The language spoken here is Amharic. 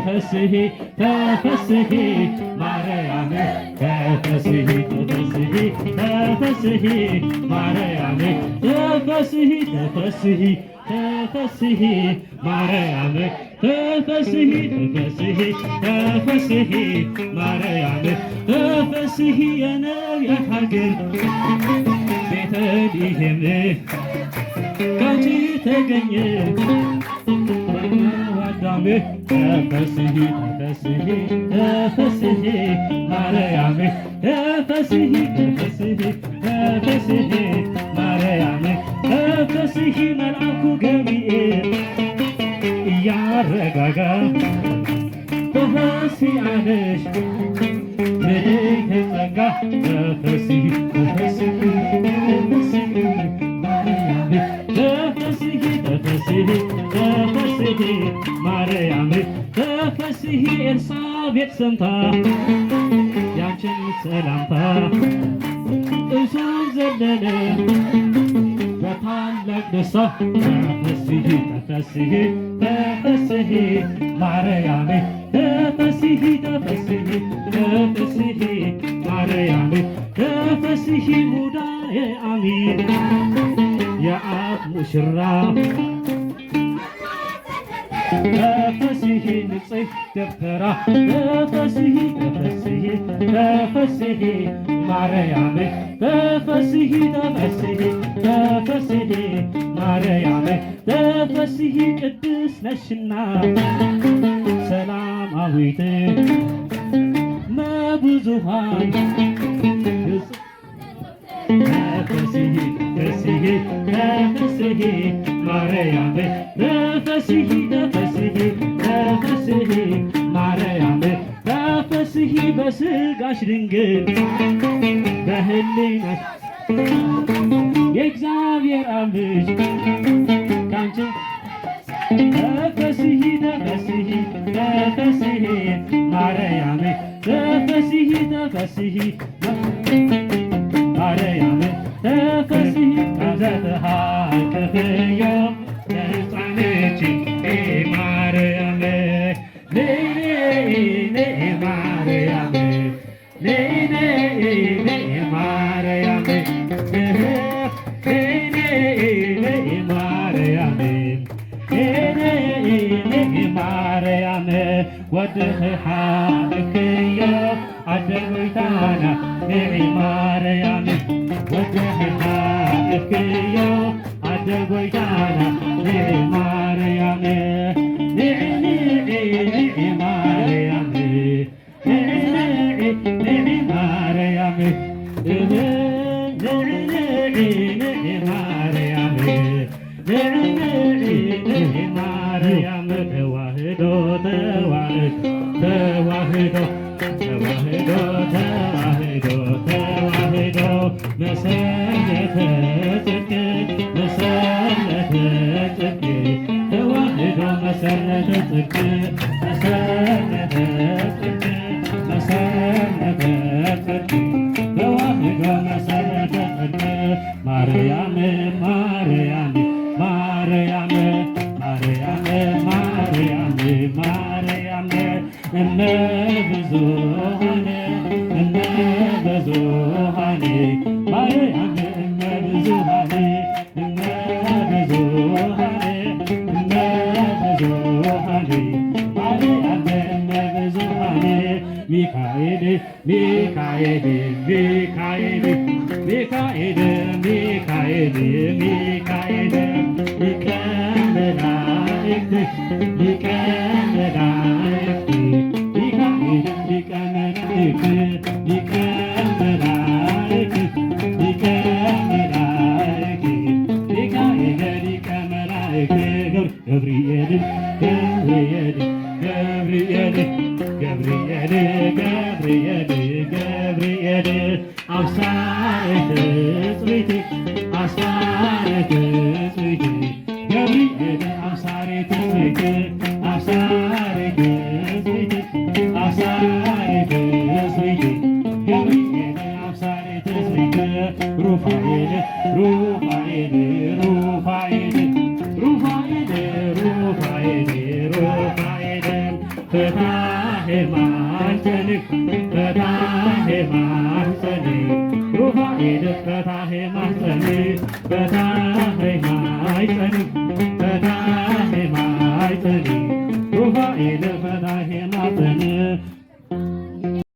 ተፈስሒ ተፈስሒ ማርያም ተፈስሒ ተፈስሒ ተፈስሒ ማርያም ተፈስሒ ተፈስሒ ተፈስሒ ማርያም ተፈስሒ ተፈስሒ ተፈስሒ ማርያም ተፈስሒ የነቢያት ሀገር ቤተልሔም ካንቺ ተገኘ አዳም ተፈስሒ ተፈስሒ ተፈስሒ ማርያም ተፈስሒ ተፈስሒ ተፈስሒ ማርያም ተፈስሒ መልአኩ ገብርኤል እያረጋጋ ተፈስሒ አለሽ ምልዕተ ጸጋ ተፈስሒ ተፈስሒ ተፈስሒ ማርያም ተፈስሒ ተፈስሒ ተፈስሒ ማርያም ተፈስሒ ኤልሳቤጥ ሰምታ ያንችን ሰላምታ እሱን ዘለለ በታላቅ ደስታ ተፈስሒ ተፈስሒ ተፈስሒ ማርያም ተፈስሒ ተፈስሒ ተፈስሒ ማርያም ተፈስሒ ሙዳየ አሚን የአብ ሙሽራ ተፈስሒ ንጽሕት ደብተራ ተፈስሒ ተፈስሒ ተፈስሒ ማርያም ተፈስሒ ተፈስሒ ተፈስሒ ማርያም ተፈስሒ ቅድስት ነሽና ሰላማዊት መብዙሃን ተፈስሒ ተፈስሒ ተፈስሒ ማርያም ተፈስሒ ተፈስሒ ተፈስሒ ማርያም ተፈስሒ በስጋሽ ድንግል በህሊናሽ የእግዚአብሔር አብ ልጅ ካንቺ ተፈስሒ ተፈስሒ ተፈስሒ ማርያም ተፈስሒ ተፈስሒ ማርያም ተፈስሒ ዘተሃቅፍዮ ለሕፃንቺ ማርያም ነይ ነይ ማርያም ነይ ነይ ነይ ማርያም ነይ ነይ ማርያም ነይ ነይ ማርያም ወድኺ ሓቅፍዮ ኣደ ጎይታና ንዒ ማርያም ወድኺ ሓቅፍዮ ኣደ ጎይታና ንዒ ማርያም ንዒ ንዒ ንዒ ማርያም ንዒ ንዒ ንዒ ማርያም ንዒ ንዒ ንዒ ማርያም ንዒ ንዒ ንዒ ማርያም ተዋህዶ ተዋህዶ ተዋህዶ ተዋህዶ ተዋህዶ ተዋህዶ መሰረተ ጽድቅ መሰረተ ጽድቅ ተዋህዶ መሰረተ ጽድቅ መሰረተ ጽድቅ መሰረተ ጽድቅ ተዋህዶ መሰረተ ጽድቅ ማርያም ማርያም ማርያም ማርያም ማርያም ማርያም እመ ብዙኃን እመ ብዙኃን ማርያም እመ ብዙኃን እመ ብዙኃን እመ ብዙኃን ማርያም እመ ብዙኃን ሚካኤል ሚካኤል ሚካኤል ሚካኤል ሚካኤል ሚካኤል ሊቀ መላእክት ሊቀ መላእክት ሚካኤል ሊቀ መላእክት ሊቀ መላእክት ሊቀ መላእክት ሚካኤል ሊቀ መላእክት ገብርኤል ገብርኤል ገብርኤል ገብርኤል ገብርኤል ገብርኤል አብሳረ ትጽቢት አብሳረ ትጽቢት ገብርኤል አብሳሬ ትጽቢት አብሳሬ ትጽቢት አብሳሬ ትጽቢት ገብርኤል አብሳሬ ትጽቢት ሩፋኤል ሩፋኤል ሩፋኤል ሩፋኤል ሩፋኤል ሩፋኤል ፈታሄ ማኅፀንህ ፈታሄ ማኅፀንህ ሩፋኤል ፈታሄ ማኅፀንህ ፈታሄ ማኅፀንህ ፈታሄ ማኅፀንህ ሩፋኤል ፈታሄ ማኅፀንህ።